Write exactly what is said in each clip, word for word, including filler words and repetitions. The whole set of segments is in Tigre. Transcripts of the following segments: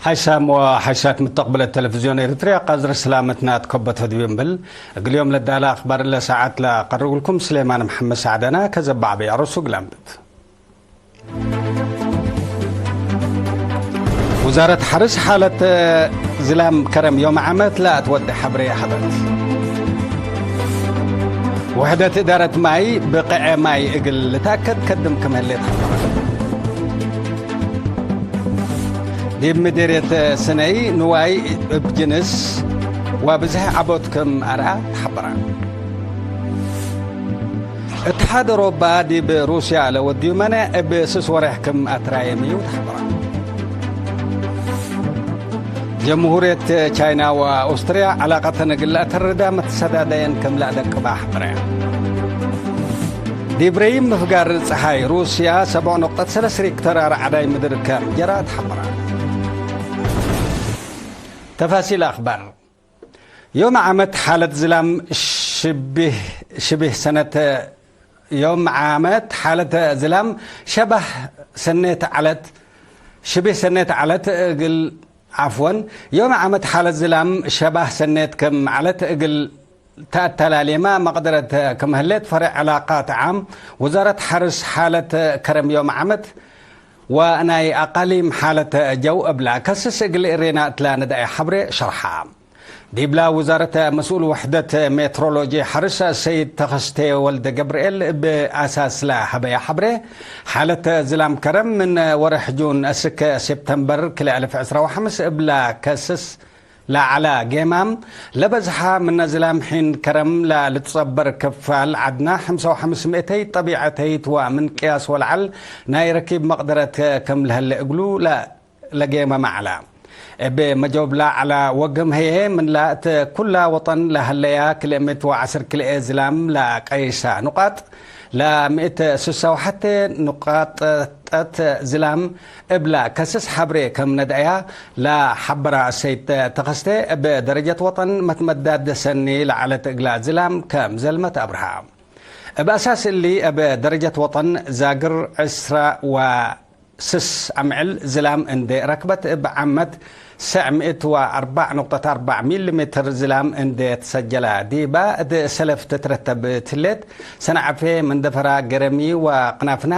ሓይሳም ወሓይሳት ምተቅብለት ተለፍዝዮን ኤሪትርያ፣ ቃዝር ስላመትና ትከበቶ ዲብ እምብል፣ እግል ዮም ለዳለ አክባር ለሰዓት ለአቀርብልኩም ስሌማን መሐመድ ሳዕደና። ከዘባዕ በያሮሱ ግላምብት። ውዛረት ሐርስ ሓለት ዝላም ከረም ዮም ዓመት ለአትወዴ ሐብሬ ሀበት። ውሕደት እዳረት ማይ ብቅዐ ማይ እግል ልትአከድ ከድም ክም ህሌት ሐበረ። ዲብ ምዴርየት ስነይ ንዋይ እብ ጅንስ ወብዝሒ ዐቦት ክም አርአ ተሐበረ። እትሓድ ኦሮባ ዲብ ሩስያ ለወድዩ መኔዕ እብ ስስ ወሬሕ ክም አትራየምዩ ተሐበረ። ጀምሁርየት ቻይና ወኦስትርያ ዐላቀተን እግል ለአተርዳ መትሰዳደየን ክም ለአደቅባ ሐበረ። ዲብ ረይም ምፍጋር ጸሓይ ሩስያ ሰብዕ ነቁጠት ሰለስ ሪክተር አርዓዳይ ምድር ከም ጀረ ተሐበረ። ተፋሲል አክባር። ዮም ዓመት ሓለት ዝላም ሽቢህ፣ ሽቢህ ሰነት፣ ዮም ዓመት ሓለት ዝላም ሸባህ ሰኔት ዐለት፣ ሽቢህ ሰኔት ዐለት እግል፣ ዐፍወን፣ ዮም ዓመት ሓለት ዝላም ሸባህ ሰኔት ክም ዐለት እግል ተአተላሌመ መቅደረት ክም ህሌት ፈሬዕ ዕላቃት ዓም ውዛረት ሐርስ ሓለት ከረም ዮም ዓመት ወናይ አቃሊም ሓለት ጀው እብላ ከስስ እግል እሬና እትላ ነድአየ ሐብሬ ሸርሐ። ዲብላ ውዛረት መስኡል ወሕደት ሜትሮሎጂ ሐርስ ሰይድ ተኸስቴ ወልደ ገብርኤል እብ አሳስ ለሀበየ ሐብሬ፣ ሓለት ዝላም ከረም ምን ወርሕ ጁን እስክ ሴፕተምበር ክልኤ አልፍ ዕስራ ወሐምስ እብላ ከስስ ለዐለ ጌማም፣ ለበዝሐ ምነ ዝላም ሒን ከረም ለልትጸበር ክፋል ዐድና፣ ሐምሳ ወሐምስ ምእተይት ጠቢዐተይት ወምን ቅያስ ወለዐል ናይ ረኪብ መቅደረት ክም ለሀለ እግሉ ለ-፣ ለጌመመ ዐለ። እብ መጆብላ ዐለ ወግም ህዬ፣ ምንላ እት ኩላ ወጠን ለሀለያ ክልኤ ምእት ወዐስር ክልኤ ዝላም ለቀይሰ ኑቃጥ፣ ለምእት ስሳ ወሐቴ ኑቃጥ ጠት ዝላም እብላ ከስስ ሐብሬ ከም ነድአያ ለሐበራ ሰይድ ተኸስተ፣ እብ ደረጀት ወጠን መትመዳድ ሰኒ ለዐለት እግላ ዝላም ከም ዘልመት አብርሃ። እብ አሳስ እሊ፣ እብ ደረጀት ወጠን ዛግር ዕስራ ወስስ አምዕል ዝላም እንዴ ረክበት፣ እብ ዓመት ሰዕ ምእት ወአርበዕ ነቁጠት አርበዕ ሚሊ ሜትር ዝላም እንዴ ትሰጀለ፣ ዲባ እት ሰለፍ ትትረተብ እት ህሌት ሰንዐፌ፣ መንደፈራ፣ ገረሚ ወቅናፍና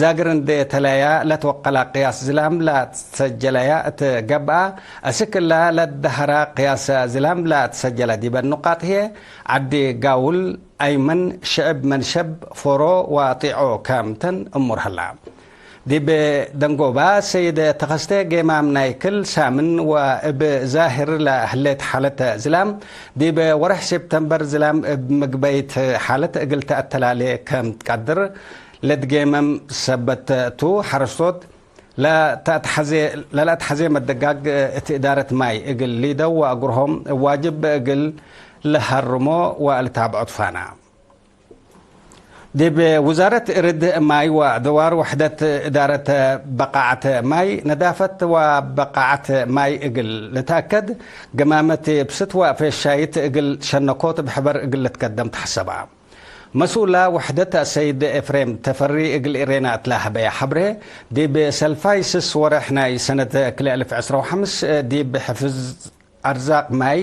ዛግር እንዴ ተለያ ለትወቀላ ቅያስ ዝላም ለትሰጀለያ እት ገብአ፣ አስክ እላ ለደሀራ ቅያስ ዝላም ለትሰጀለ ዲበ ኑቃጥ ህዬ፣ ዐዲ ጋውል፣ አይመን፣ ሽዕብ መንሸብ፣ ፎሮ ወጢዖ ከምተን እሙር ሀላ። ዲብ ደንጎባ ሰይድ ተኸስተ ጌማም ናይ ክል ሳምን ወእብ ዛህር ለህሌት ሓለት ዝላም፣ ዲብ ወርሕ ሴፕተምበር ዝላም እብ ምግበይት ሓለት እግል ተአተላሌ ከም ትቀድር ለትጌመም ሰበት ቱ፣ ሐረስቶት ለተአትሐዜ፣ ለለአትሐዜ መደጋግ እት እዳረት ማይ እግል ሊደው ወአግርሆም ዋጅብ እግል ለሀርሞ ወልታብዖ ትፋና። ዲብ ውዛረት እርድ ማይ ወድዋር ወሕደት እዳረት በቃዐት ማይ፣ ነዳፈት ወበቃዐት ማይ እግል ልትአከድ፣ ገማመት ብስት ወፌሻይት እግል ሸነኮት እብ ሕበር እግል ልትቀደም ተሐሰበ። መስኡላ ወሕደት አሰይድ ኤፍሬም ተፈሪ እግል ኢሬና እትላ ሀበየ ሐብሬ፣ ዲብ ሰልፋይ ስስ ወሬሕ ናይ ሰነት ክልኤ አልፍ ዕስራ ወሐምስ ዲብ ሕፍዝ አርዛቅ ማይ፣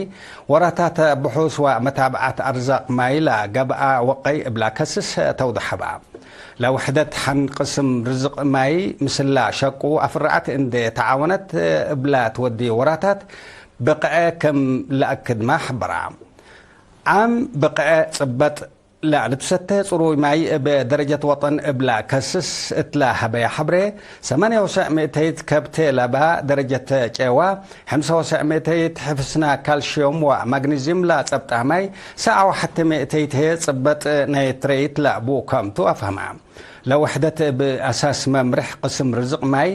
ወራታት ብሑስ ወመታብዓት አርዛቅ ማይ ለገብአ ወቀይ እብላ ከስስ ተውደሐበ። ለውሕደት ሐን ቅስም ርዝቅ ማይ ምስላ ሸቁ አፍርዐት እንዴ ተዓወነት እብላ ትወዲ ወራታት ብቅዐ ክም ለአክድመ ሐበራ። ዓም ብቅዐ ጽበጥ ለልትሰተ ጽሩይ ማይ እብ ደረጀት ወጠን እብላ ከስስ እትላ ሀበየ ሐብሬ፣ ሰማንያ ወሰዕ ምእተይት ከብቴ ለባ ደረጀት ጨዋ፣ ሐምሳ ወሰዕ ምእተይት ሕፍስና ካልሽዮም ወማግኒዝዩም ለጸብጣ ማይ፣ ሰዓ ወሐቴ ምእተይት ህዬ ጽበጥ ናይትረይት ለቡ ከምቱ አፍሀማ። ለውሕደት እብ አሳስ መምርሕ ቅስም ርዝቅ ማይ፣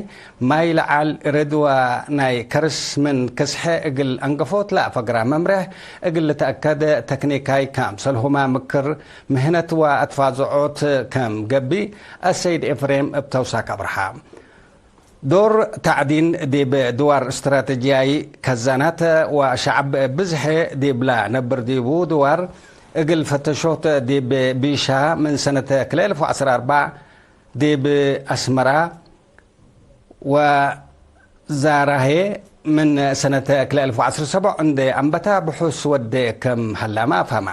ማይ ለዓል እርድ ወናይ ከርስ ምን ክስሐ እግል አንገፎት ለአፈግራ መምርሕ እግል ልትአከድ ተክኒካይ ካምሰልሁማ ምክር ምህነት ወአትፋዝዖት ከም ገብእ አሰይድ ኤፍሬም እብ ተውሳክ አብርሃ። ዶር ተዕዲን ዲብ ድዋር እስትራተጅያይ ከዛናት ወሸዐብ ብዝሐ ዲብላ ነብር ዲቡ ድዋር እግል ፈተሾት ዲብ ቢሻ ምን ሰነት ክልኤ አልፍ ወዐስር አርበዕ ዲብ አስመራ ወዛራሄ ምን ሰነት ክልኤ አልፍ ወዐስር ሰቦዕ እንዴ አንበታ ብሑስ ወዴ ከም ሀላመ አፍሀመ።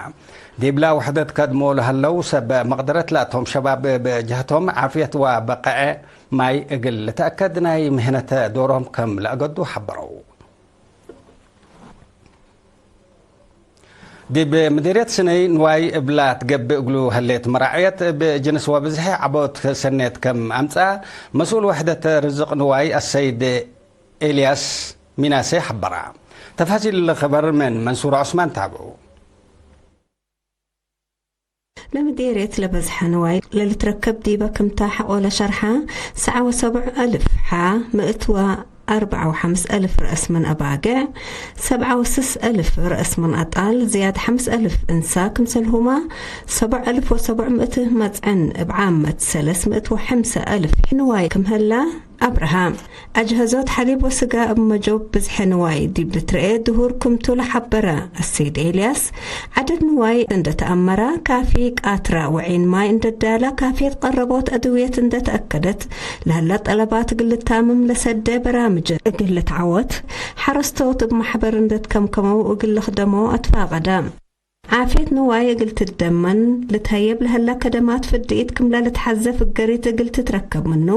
ዲብላ ውሕደት ከድሞ ለሀለው ሰብ መቅደረት ላቶም ሸባብ እብ ጀህቶም ዓፍየት ወበቀዐ ማይ እግል ልትአከድ ናይ ምህነት ዶሮም ከም ለአገዱ ሐበረው። ዲብ ምዲርየት ስነይ ንዋይ እብላ ትገብእ እግሉ ህሌት መራዕየት እብ ጅንስ ወብዝሒ ዐቦት ሰኔት ከም አምጽአ መስኡል ወሕደት ርዝቅ ንዋይ አሰይድ ኤልያስ ሚናሴ ሐበራ። ተፋሲል ለኸበር ምን መንሱር ዑስማን ታብዑ። ለምዴርየት ለበዝሐ ንዋይ ለልትረከብ ዲበ ክምታ ሐቆ ለሸርሐ፣ ሰዓ ወሰብዑ አልፍ ሐ፣ ምእት ወአርበዓ ወሐምስ አልፍ ረአስ ምን አባግዕ፣ ሰብዓ ወስስ አልፍ ረአስ ምን አጣል፣ ዝያድ ሐምስ አልፍ እንሳ ክምሰልሁመ፣ ሰቦዕ አልፍ ወሰቦዕ ምእት መጽዕን እብ ዓመት ሰለስ ምእት ወሐምሰ አልፍ ንዋይ ክም ህላ፣ አብርሃ። አጅሀዞት ሐሊብ ወስጋ እብ መጆብ ብዝሐ ንዋይ ዲብ ልትረኤ ድሁር ክምቱ ለሐበረ አሰይድ ኤልያስ፣ ዐደድ ንዋይ እንደ ተአመረ፣ ካፊ ቃትራ ወዒን ማይ እንደ ዳለ፣ ካፍየት ቀረቦት አድውየት እንደ ተአከደት፣ ለህለ ጠለባት እግል ልታምም ለሰደ በራምጅ እግል ልትዐወት፣ ሐረስቶት እብ መሕበር እንደ ትከምከመው እግል ልክደሞ አትፋቀደ። ዓፍየት ንዋይ እግል ትደመን ልትሀየብ ለህለ ከደማት ፍድኢት ክምለ ልትሐዘ ፍገሪት እግል ትትረከብ ምኑ፣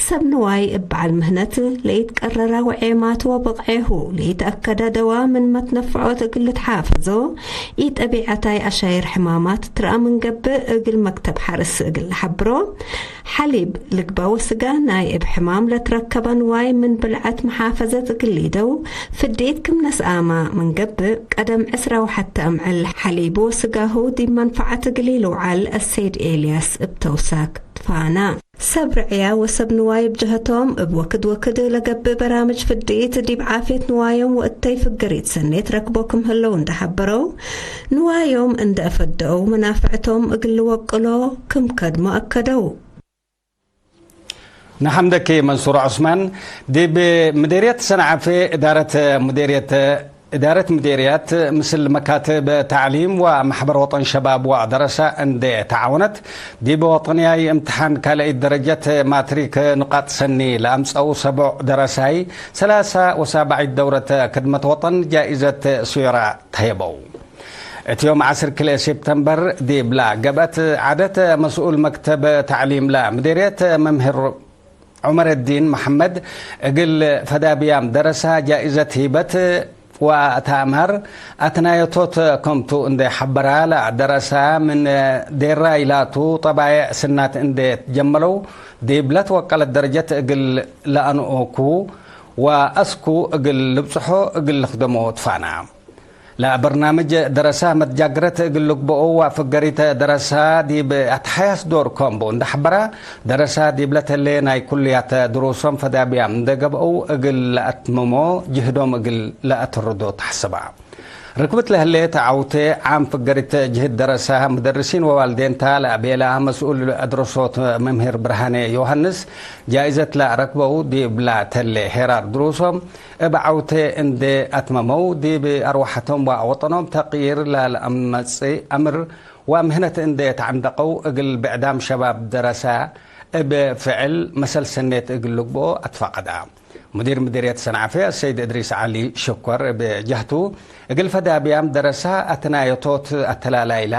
ሰብ ንዋይ እብ በዐል ምህነት ለኢትቀረረ ወዔማት ወብቅዔሁ ለኢተአከደ ደዋ ምን መትነፍዖት እግል ልትሓፈዞ፣ ኢጠቢዐታይ አሻይር ሕማማት ትረአ ምን ገብእ፣ እግል መክተብ ሐርስ እግል ለሐብሮ፣ ሐሊብ ልግበእ ወስጋ ናይ እብ ሕማም ለትረከበ ንዋይ ምን ብልዐት መሓፈዘት እግል ሊደው ፍድኢት ክም ነስአመ ምን ገብእ፣ ቀደም ዕስራ ወሐተ አምዕል ሐሊቡ ወስጋሁ ዲብ መንፈዐት እግል ኢልውዓል አሰይድ ኤልያስ እብ ተውሳክ ትፋነ። ሰብ ርዕያ ወሰብ ንዋይ እብ ጀሀቶም፣ እብ ወክድ ወክድ ለገብእ በራምጅ ፍድኢት ዲብ ዓፍየት ንዋዮም ወእተይ ፍገሪት ሰኔት ረክቦ ክም ህለው እንደ ሐበረው፣ ንዋዮም እንደ አፈደአው መናፍዕቶም እግል ልወቅሎ ክም ከድሞ አከደው። ነሐምደኪ መንሱር ዑስማን። ዲብ ምዴርየት ሰንዓፌ እዳረት ምዴርየት፣ እዳረት ምዴርያት ምስል መካትብ ተዕሊም ወመሕበር ወጠን ሸባብ ወደረሰ እንዴ ተዓወነት፣ ዲብ ወጠንያይ እምትሓን ካልአይት ደረጀት ማትሪክ ንቃጥ ሰኒ ለአምጸው ሰቦዕ ደረሳይ ሰላሳ ወሳብዓይት ደውረት ክድመት ወጠን ጃኢዘት ሱየራ ተህየበው። እት ዮም ዐስር ክልኤ ሴፕተምበር ዲብላ ገብአት ዐደት፣ መስኡል መክተብ ተዕሊም ለምዴርየት መምህር ዑመረዲን መሐመድ፣ እግል ፈዳብያም ደረሳ ጃኢዘት ሂበት ወአትአማር አትናየቶት ከምቱ እንዴ ሐበራ፣ ለደረሳ ምን ዴራይ ላቱ ጠባየዕ ስናት እንዴ ትጀመለው፣ ዲብ ለትወቀለት ደረጀት እግል ለአንኦኩ ወአስኩ እግል ልብጽሖ እግል ልክደሞ ትፋና። ለበርናምጅ ደረሳ መትጃግረት እግል ልግበኦ ወፍገሪተ ደረሳ ዲብ አትሓያስ ዶር ከም ቡ እንደ ሐበራ፣ ደረሳ ዲብለ ተሌ ናይ ኩልያተ ድሩሶም ፈዳብያም እንደ ገብአው እግል ለአትምሞ ጅህዶም እግል ለአትርዶ ተሐስባ። ርክብት ለህሌት ዐውቴ ዓም ፍገሪት ጅህድ ደረሳ፣ ምደርሲን ወዋልዴንታ ለአቤላ መስኡል አድረሶት መምህር ብርሃኔ ዮሐንስ ጃኢዘት ለአረክበው ዲብላ ተሌ ሄራር ድሩሶም፣ እብ ዐውቴ እንዴ አትመመው፣ ዲብ አርወሐቶም ወወጠኖም ተቅይር ለለአመጽእ አምር ወምህነት እንዴ ተዐንደቀው፣ እግል ብዕዳም ሸባብ ደረሳ እብ ፍዕል መሰል ሰኔት እግል ልግብኦ አትፋቀዳ። ሙዲር ምዲርየት ሰንዓፌ አሰይድ እድሪስ ዐሊ ሽኮር እብ ጀህቱ፣ እግል ፈዳብያም ደረሳ አትናየቶት አተላላይላ፣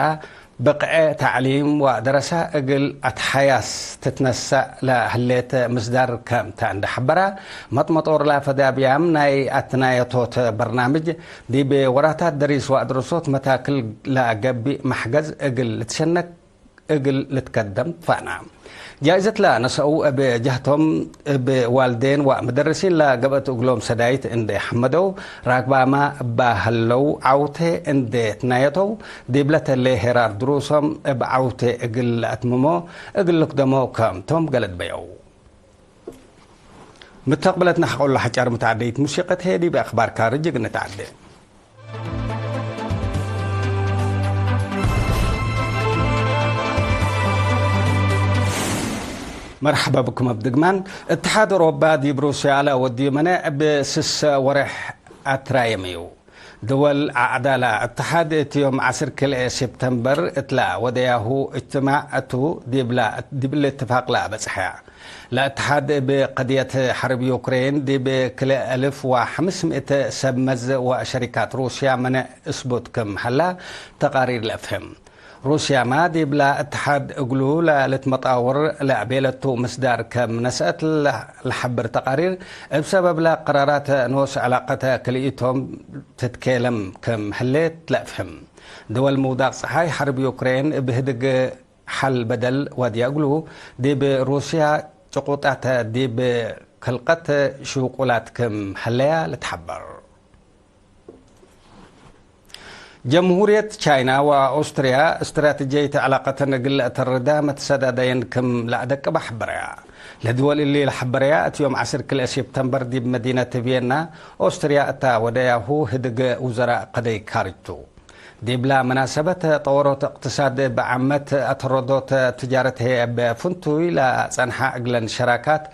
ብቅዐ ተዕሊም ወደረሳ እግል አትሓያስ ትትነሰእ ለህሌት ምስዳር ከም ተ እንደ ሐበራ፣ መጥመጦርላ ፈዳብያም ናይ አትናየቶት በርናምጅ ዲብ ወራታት ደሪስ ወአድረሶት መታክል ለገብእ መሕገዝ እግል ልትሸነክ እግል ልትከደም ትፋና። ጃኢዘት ለነሰአው እብ ጀህቶም እብ ዋልዴን ወመደርሲን ለገብአት እግሎም ሰዳይት እንዴ ሐመደው፣ ራግባማ እባ ህለው ዐውቴ እንዴ ትናየተው፣ ዲብለ ተሌ ሄራር ድሩሶም እብ ዐውቴ እግል ለአትምሞ እግል ልክደሞ ከም ቶም ገለድ በየው። ምተቅብለትነ ሐቆለ ሐጫር ምተዓደይት ሙሲቀት ህዬ ዲብ አክባር ካርጅ እግል ንትዓዴ። መርሐበ ብኩም እብ ድግማን። እትሓድ ኦሮባ ዲብ ሩስያ ለወድዩ መኔዕ እብ ስሰ ወሬሕ አትራየመዩ። ድወል አዕዳላ እትሓድ እት ዮም ዐስር ክልኤ ሴፕተምበር እትላ ወደያሁ እጅትማዕ እቱ፣ ዲብላ ዲብለ እትፋቅ ለአበጽሐያ። ለእትሓድ እብ ቅድየት ሐርብ ዩክሬን ዲብ ክልኤ አልፍ ወሐምስ ምእት ሰብ መዝ ወሸሪካት ሩስያ መነዕ እስቡት ክም ሀላ ተቃሪር ለአፍህም። ሩስያመ ዲብላ እትሓድ እግሉ ለልትመጣወር ለአቤለቱ ምስዳር ከም ነስአት ለሐብር ተቃሪር፣ እብ ሰበብለ ቅራራት ኖስ ዕላቀተ ክልኢቶም ትትኬለም ከም ህሌት ለአፍህም። ድወል ምውዳቅ ጸሓይ ሐርብ ዩክሬን እብ ህድግ ሐል በደል ዋድያ እግሉ፣ ዲብ ሩስያ ጭቁጣተ ዲብ ከልቀት ሽቁላት ክም ሀለያ ልትሐበር። ጀምሁርየት ቻይና ወኦስትርያ እስትራተጅየት ዕላቀተን እግል ለአተርዳ መትሰዳደየን ክም ለአደቅባ ሐበረያ። ለድወል እሊ ለሐበረያ እት ዮም ዐስር ክልኤ ሴፕተምበር ዲብ መዲነት ቪየና ኦስትርያ እታ ወደያሁ ህድግ ውዘራእ ቀደይ ካርጅቱ። ዲብላ መናሰበት፣ ጠወሮት እቅትሳድ እብ ዓመት አተረዶት ትጃረት ህዬ እብ ፍንቱይ ለአጸንሐ እግለን ሸራካት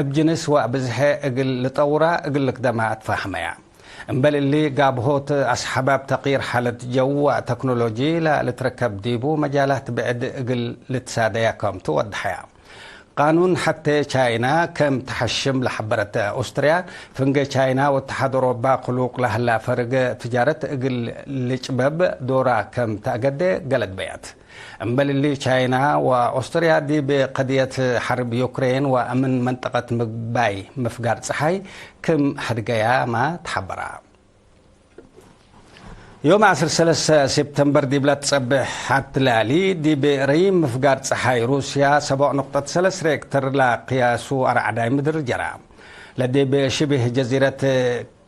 እብ ጅንስ ወብዝሐ እግል ልጠውራ እግል ልክደማ አትፋህመያ። እምበል እሊ፣ ጋብሆት አስሓባብ ተቅይር ሓለት ጀው ወተክኖሎጂ ለልትረከብ ዲቡ መጃላት ብዕድ እግል ልትሳደያ ከምቱ ወደሐያ። ቃኑን ሐቴ ቻይና ከም ተሐሽም ለሐበረት ኦስትርያ፣ ፍንጌ ቻይና ወእትሓድ ኦሮባ ክሉቅ ለህላ ፈርግ ትጃረት እግል ልጭበብ ዶራ ከም ተአገዴ ገለድ በያት። እምበል እሊ፣ ቻይና ወኦስትርያ ዲብ ቀድየት ሐርብ ዩክሬን ወአምን መንጠቀት ምግባይ ምፍጋር ጸሓይ ክም ሀድገያመ ተሐበራ። ዮም ዐስር ሰለስ ሴፕተምበር ዲብላ ትጸብሕ ሐት ላሊ፣ ዲብ ረዪም ምፍጋር ጸሓይ ሩስያ ሰቦዕ ኑቅጠት ሰለስ ሬክተር ለቅያሱ አርዓዳይ ምድር ጀራ። ለዲብ ሽብህ ጀዚረት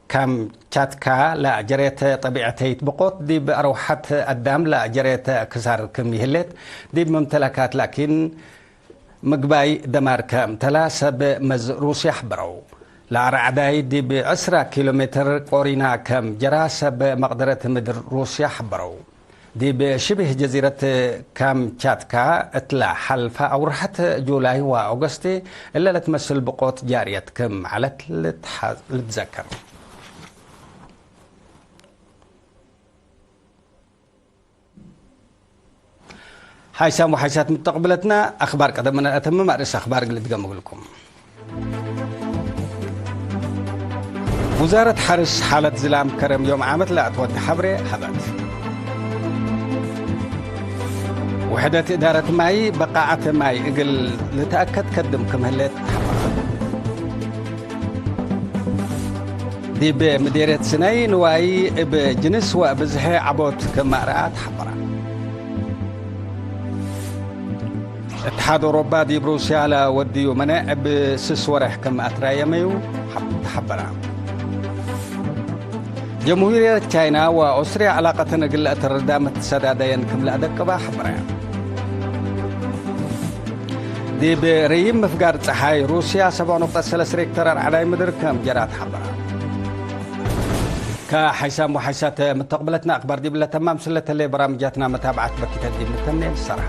ካምቻትካ ለጀሬተ ጠቢዐተይት ብቆት፣ ዲብ አርወሐት አዳም ለጀሬተ ክሳር ክም ይህሌት፣ ዲብ መምተላካት ላኪን ምግባይ ደማር ከምተላ ሰብ መዝ ሩስያ ሐበረው። ለአርዓዳይ ዲብ ዕስራ ኪሎ ሜትር ቆሪና ከም ጀራ ሰብ መቅደረት ምድር ሩስያ ሐበረው። ዲብ ሽብህ ጀዚረት ካምቻትካ እትላ ሐልፈ አውርሐት ጁላይ ወኦገስት እለ ለትመስል ብቆት ጃርየት ክም ዐለት ልትሐ-፣ ልትዘከር። ሓይሳም ወሓይሳት ምተቅብለትና፣ አኽባር ቀደምነ ለአተምም አርእስ አኽባር እግል እድገም እግልኩም። ውዛረት ሐርስ ሓለት ዝላም ከረም ዮም ዓመት ለአትወዴ ሐብሬ ሀበት። ውሕደት እዳረት ማይ በቃዐት ማይ እግል ልትአከድ ከድም ክም ህሌት ተሐበረ። ዲብ ምዴርየት ስነይ ንዋይ እብ ጅንስ ወብዝሐ ዐቦት ክም አርአ ተሐበረ። እትሓድ ኦሮባ ዲብ ሩስያ ለወድዩ መነዕ እብ ስስ ወሬሕ ክም አትራየመዩ ተሐበረ። ጀምሁርየት ቻይና ወኦስትርያ ዕላቀተን እግል ለአተርዳ መትሰዳደየን ክም ለአደቅባ ሐበረ። ዲብ ረዪም ምፍጋር ጸሓይ ሩስያ ሰብዕ ኑቅጠት ሰለስ ሬክተር አርዓዳይ ምድር ከም ጀራ ተሐበረ። ከሓይሳም ወሓይሳት ምተቅብለትና አክባር ዲብለ ተማም ስለተሌ በራምጃትና መታብዓት በኪተት ዲብ ንተኔ ንሰራ።